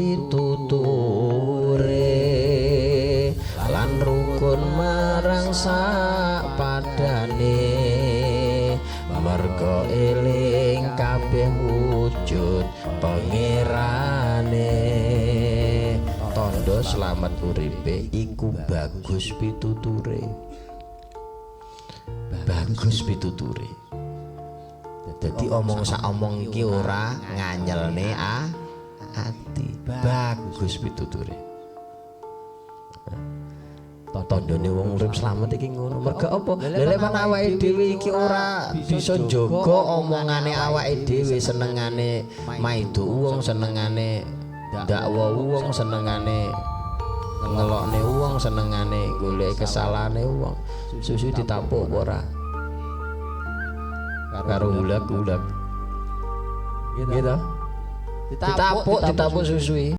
Pituture lan rukun marang sak padane, merga eling kabeh wujud Pangerane. Tondo slamet uripe iku bagus pituture, bagus pituture. Dadi omong sak omong iki ora nganyelne ati, bagus pituture. Tandane wong urip slamet iki ngono. Merga apa? Lha lek awake dhewe iki ora bisa njaga omongane awake dhewe, senengane maido wong, senengane dakwa wong, senengane ngelokne wong, senengane golek kesalahane wong, susu ditapuk apa ora? Karo ulek-ulek. Gitu. Ditapuk, ditapuk susui.